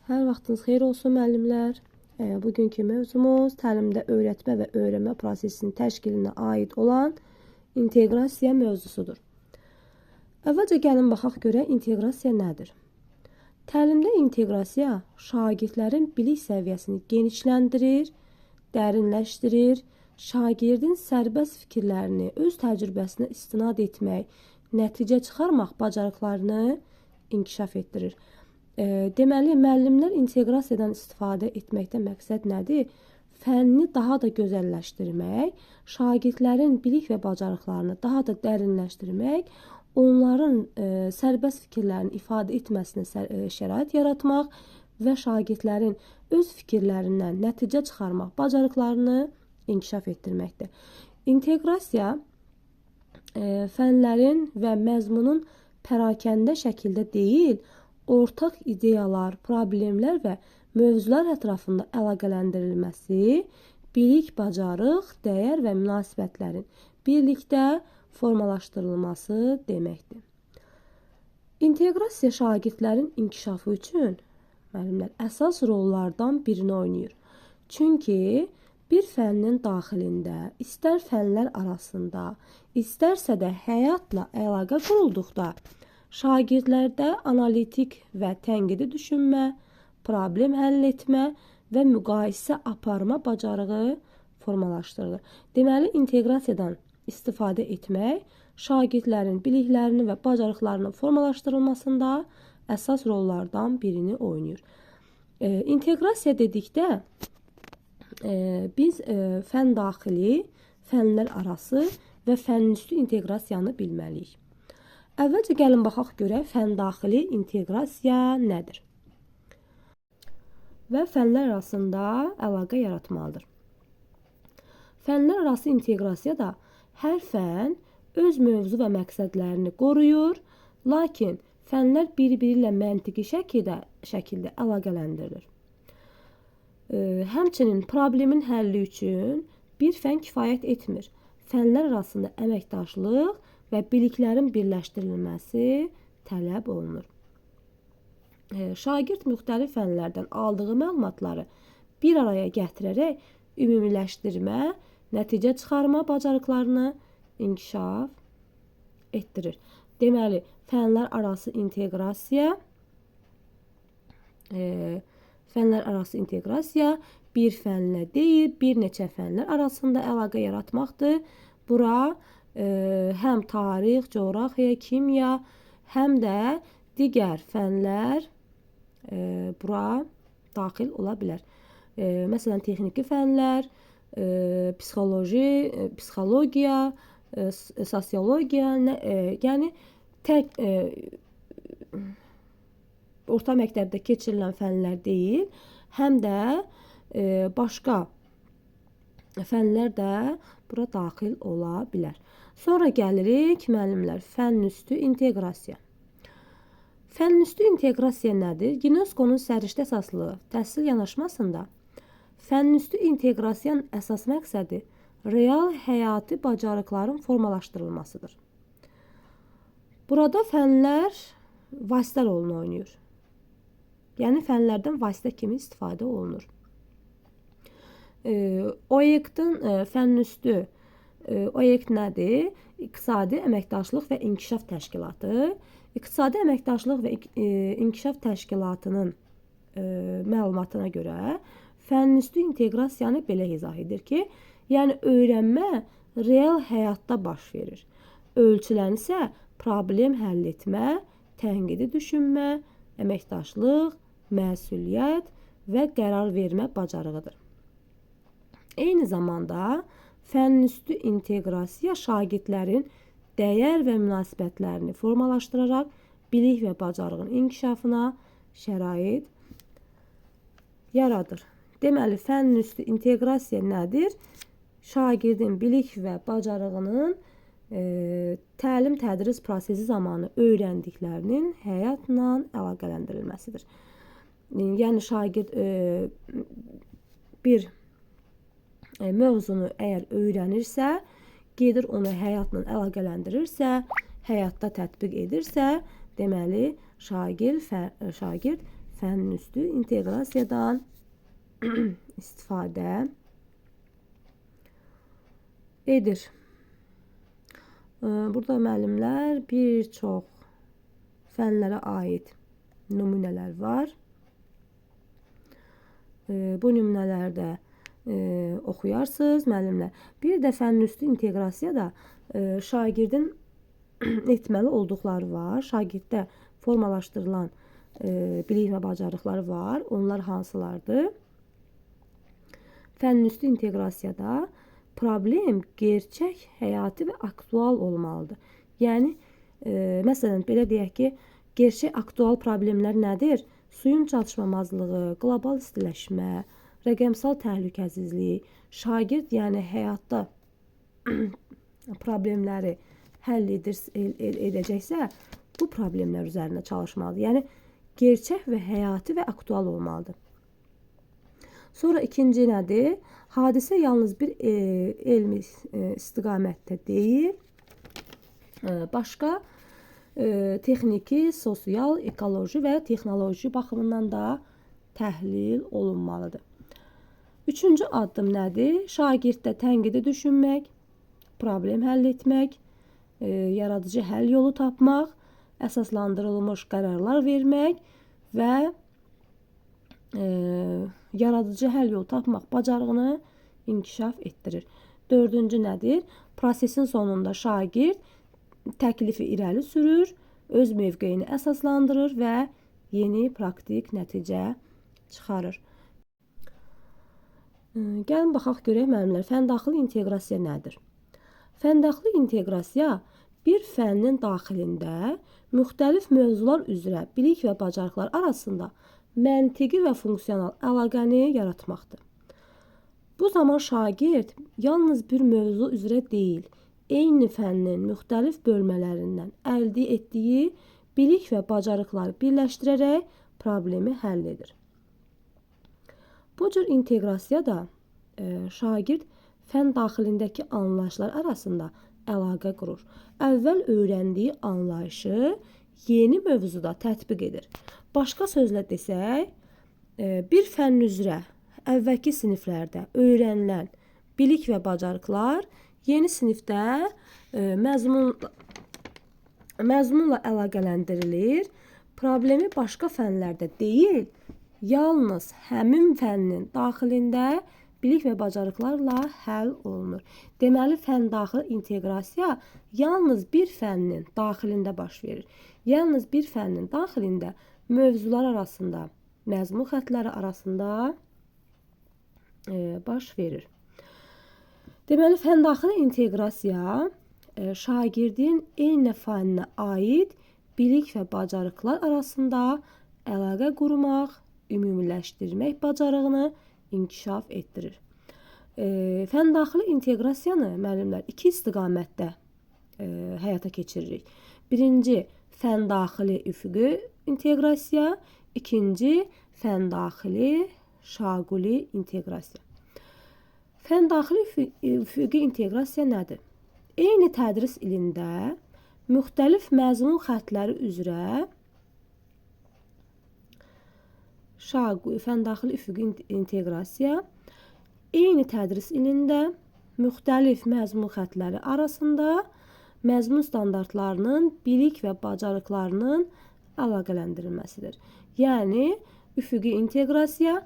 Hər vaxtınız xeyir olsun müəllimlər. Bugünkü mövzumuz təlimdə öyrətmə və öyrənmə prosesinin təşkilinə aid olan inteqrasiya mövzusudur. Əvvəlcə gəlin baxaq görək inteqrasiya nədir? Təlimdə inteqrasiya şagirdlərin bilik səviyyəsini genişləndirir, dərinləşdirir, şagirdin sərbəst fikirlərini öz təcrübəsinə istinad etmək, nəticə çıxarmaq bacarıqlarını inkişaf etdirir. Deməli, müəllimlər inteqrasiyadan istifadə etməkdə məqsəd nədir? Fənni daha da gözəlləşdirmək, şagirdlərin bilik və bacarıqlarını daha da dərinləşdirmək, onların sərbəst fikirlərini ifadə etməsinə şərait yaratmaq və şagirdlərin öz fikirlərindən nəticə çıxarmaq bacarıqlarını inkişaf etdirməkdir. İnteqrasiya fənlərin və məzmunun pərakəndə şəkildə deyil, ortaq ideyalar, problemlər və mövzular ətrafında əlaqələndirilməsi, bilik, bacarıq, dəyər və münasibətlərin birlikdə formalaşdırılması deməkdir. İnteqrasiya şagirdlərin inkişafı üçün müəllimlər əsas rollardan birini oynayır. Çünki bir fənnin daxilində, istər fənlər arasında, istərsə də həyatla əlaqə qurulduqda şagirdlərdə analitik və tənqidi düşünmə, problem həll etmə və müqayisə aparma bacarığı formalaşdırılır. Deməli, inteqrasiyadan istifadə etmək şagirdlərin biliklərini və bacarıqlarının formalaşdırılmasında əsas rollardan birini oynayır. İnteqrasiya dedikdə biz fən daxili, fənlər arası və fənüstü inteqrasiyanı bilməliyik. Əvvəlcə gəlin baxaq görək fən daxili inteqrasiya nədir? Və fənlər arasında əlaqə yaratmalıdır. Fənlər arası inteqrasiya da hər fən öz mövzu və məqsədlərini qoruyur, lakin fənlər bir-biri ilə məntiqi şəkildə əlaqələndirilir. Həmçinin problemin həlli üçün bir fən kifayət etmir. Fənlər arasında əməkdaşlıq və biliklərin birləşdirilməsi tələb olunur. Şagird müxtəlif fənlərdən aldığı məlumatları bir araya gətirərək ümumiləşdirmə, nəticə çıxarma bacarıqlarını inkişaf etdirir. Deməli, fənlər arası inteqrasiya bir fənlə deyil, bir neçə fənlər arasında əlaqə yaratmaqdır. Bura həm tarix, coğrafiya, kimya, həm də digər fənlər bura daxil ola bilər. Məsələn, texniki fənlər, psixoloji, psixologiya, sosiologiya, yəni tək orta məktəbdə keçirilən fənlər deyil, həm də başqa fənlər də bura daxil ola bilər. Sonra gəlirik müəllimlər fənnüstü inteqrasiya. Fənnüstü inteqrasiya nədir? UNESCO-nun səriştə əsaslı təhsil yanaşmasında fənnüstü inteqrasiyanın əsas məqsədi real həyati bacarıqların formalaşdırılmasıdır. Burada fənlər vasitə rolunu oynayır. Yəni fənlərdən vasitə kimi istifadə olunur. OECT-ın fənnüstü OECT nədir? İqtisadi Əməkdaşlıq və İnkişaf Təşkilatı. İqtisadi Əməkdaşlıq və İnkişaf Təşkilatının məlumatına görə fənnüstü inteqrasiyanı belə izah edir ki, yəni öyrənmə real həyatda baş verir. Ölçülən isə problem həll etmə, tənqidi düşünmə, əməkdaşlıq, məsuliyyət və qərar vermə bacarığıdır. Eyni zamanda fənnüstü inteqrasiya şagirdlərin dəyər və münasibətlərini formalaşdıraraq bilik və bacarığın inkişafına şərait yaradır. Deməli, fənnüstü inteqrasiya nədir? Şagirdin bilik və bacarığının təlim-tədris prosesi zamanı öyrəndiklərinin həyatla əlaqələndirilməsidir. Yəni, şagird bir mövzunu əgər öyrənirsə, gedir onu həyatla əlaqələndirirsə, həyatda tətbiq edirsə, deməli, şagird Fənnüstü inteqrasiyadan istifadə edir. Burada müəllimlər bir çox fənlərə aid nümunələr var. Bu nümunələrdə oxuyarsınız müəllimlər. Bir də fənnüstü inteqrasiyada şagirdin etməli olduqları var. Şagirddə formalaşdırılan bilik və bacarıqları var. Onlar hansılardır? Fənnüstü inteqrasiyada problem gerçək, həyati və aktual olmalıdır. Yəni, məsələn, belə deyək ki, gerçək aktual problemlər nədir? Suyun çatışmamazlığı, qlobal istiləşmə, rəqəmsal təhlükəsizlik, şagird, yəni həyatda problemləri həll edəcəksə, bu problemlər üzərində çalışmalıdır. Yəni, gerçək və həyati və aktual olmalıdır. Sonra ikinci nədir? Hadisə yalnız bir elmi istiqamətdə deyil, başqa texniki, sosial, ekoloji və texnoloji baxımından da təhlil olunmalıdır. Üçüncü addım nədir? Şagirddə tənqidi düşünmək, problem həll etmək, yaradıcı həll yolu tapmaq, əsaslandırılmış qərarlar vermək və yaradıcı həll yolu tapmaq bacarığını inkişaf etdirir. Dördüncü nədir? Prosesin sonunda şagird təklifi irəli sürür, öz mövqeyini əsaslandırır və yeni praktik nəticə çıxarır. Gəlin baxaq görək müəllimlər, fəndaxili inteqrasiya nədir? Fəndaxili inteqrasiya bir fənnin daxilində müxtəlif mövzular üzrə bilik və bacarıqlar arasında məntiqi və funksional əlaqəni yaratmaqdır. Bu zaman şagird yalnız bir mövzu üzrə deyil, eyni fənnin müxtəlif bölmələrindən əldə etdiyi bilik və bacarıqları birləşdirərək problemi həll edir. Bu cür inteqrasiyada şagird fən daxilindəki anlayışlar arasında əlaqə qurur. Əvvəl öyrəndiyi anlayışı yeni mövzuda tətbiq edir. Başqa sözlə desək, bir fənn üzrə əvvəlki siniflərdə öyrənilən bilik və bacarıqlar yeni sinifdə məzmunla əlaqələndirilir. Problemi başqa fənlərdə deyil, yalnız həmin fənnin daxilində bilik və bacarıqlarla həll olunur. Deməli, fənn daxili inteqrasiya yalnız bir fənnin daxilində baş verir. Yalnız bir fənnin daxilində mövzular arasında, məzmun xətləri arasında baş verir. Deməli, fənn daxili inteqrasiya şagirdin eyni fənninə aid bilik və bacarıqlar arasında əlaqə qurmaq, ümumiləşdirmək bacarığını inkişaf etdirir. Fənn daxili inteqrasiyanı müəllimlər iki istiqamətdə həyata keçiririk. Birinci, fənn daxili üfüqi inteqrasiya, ikinci, fənn daxili şaquli inteqrasiya. Fənn daxili üfüqi inteqrasiya nədir? Eyni tədris ilində müxtəlif məzmun xətləri üzrə fənn daxili üfüqi inteqrasiya eyni tədris ilində müxtəlif məzmun xətləri arasında məzmun standartlarının bilik və bacarıqlarının əlaqələndirilməsidir. Yəni, üfüqi inteqrasiya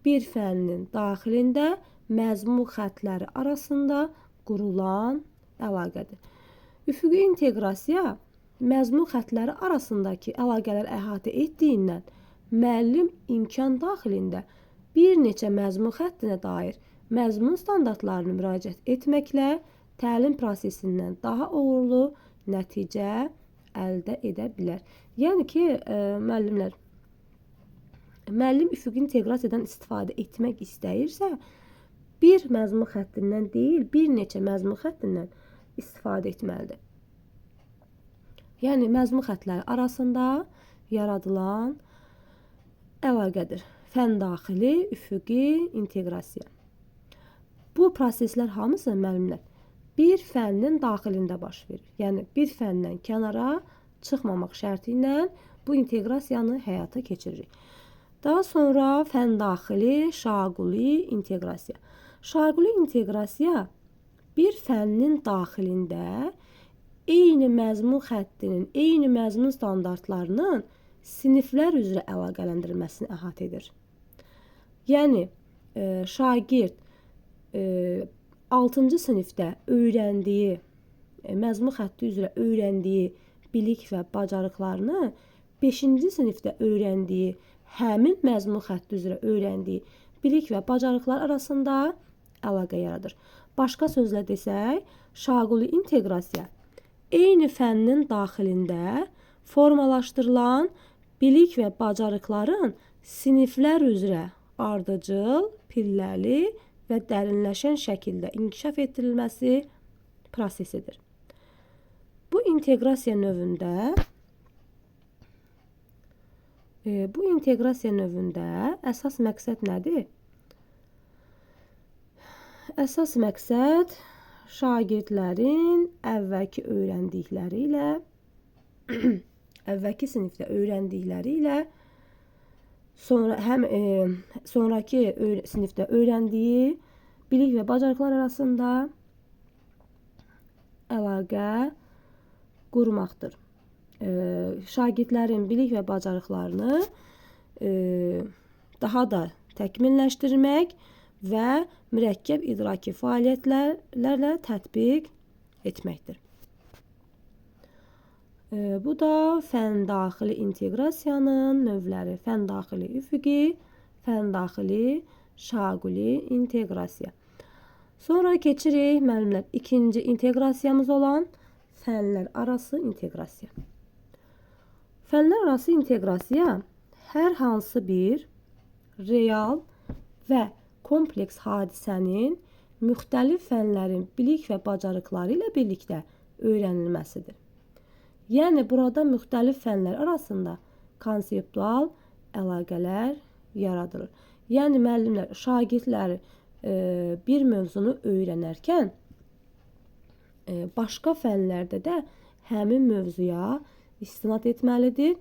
bir fənnin daxilində məzmun xətləri arasında qurulan əlaqədir. Üfüqi inteqrasiya məzmun xətləri arasındakı əlaqələr əhatə etdiyindən müəllim imkan daxilində bir neçə məzmun xəttinə dair məzmun standartlarını müraciət etməklə təlim prosesindən daha uğurlu nəticə əldə edə bilər. Yəni ki, müəllimlər, müəllim üfüqi inteqrasiyadan istifadə etmək istəyirsə, bir məzmun xəttindən deyil, bir neçə məzmun xəttindən istifadə etməlidir. Yəni, məzmun xətləri arasında yaradılan əlaqədir. Fənn daxili üfüqi inteqrasiya. Bu proseslər hamısı müəllimlər bir fənnin daxilində baş verir. Yəni, bir fəndən kənara çıxmamaq şərti ilə bu inteqrasiyanı həyata keçiririk. Daha sonra fən daxili şaquli inteqrasiya. Şaquli inteqrasiya bir fənnin daxilində eyni məzmun xəttinin, eyni məzmun standartlarının siniflər üzrə əlaqələndirilməsini əhatə edir. Yəni, şagird 6-cı sinifdə öyrəndiyi, məzmun xətti üzrə öyrəndiyi bilik və bacarıqlarını 5-ci sinifdə öyrəndiyi, həmin məzmun xətti üzrə öyrəndiyi bilik və bacarıqlar arasında əlaqə yaradır. Başqa sözlə desək, şaquli inteqrasiya eyni fənnin daxilində formalaşdırılan bilik və bacarıqların siniflər üzrə ardıcıl, pilləli və dərinləşən şəkildə inkişaf etdirilməsi prosesidir. Bu inteqrasiya növündə əsas məqsəd nədir? Əsas məqsəd şagirdlərin əvvəlki öyrəndikləri ilə, əvvəlki sinifdə öyrəndikləri ilə sonra həm sonrakı sinifdə öyrəndiyi bilik və bacarıqlar arasında əlaqə qurmaqdır. Şagirdlərin bilik və bacarıqlarını daha da təkmilləşdirmək və mürəkkəb idraki fəaliyyətlərlə tətbiq etməkdir. Bu da fən daxili inteqrasiyanın növləri. Fən daxili üfüqi, fən daxili şaquli inteqrasiya. Sonra keçirik müəllimlər ikinci inteqrasiyamız olan fənlər arası inteqrasiya. Fənlər arası inteqrasiya hər hansı bir real və kompleks hadisənin müxtəlif fənlərin bilik və bacarıqları ilə birlikdə öyrənilməsidir. Yəni, burada müxtəlif fənlər arasında konseptual əlaqələr yaradılır. Yəni, müəllimlər, şagirdlər bir mövzunu öyrənərkən başqa fənlərdə də həmin mövzuya istinad etməlidir.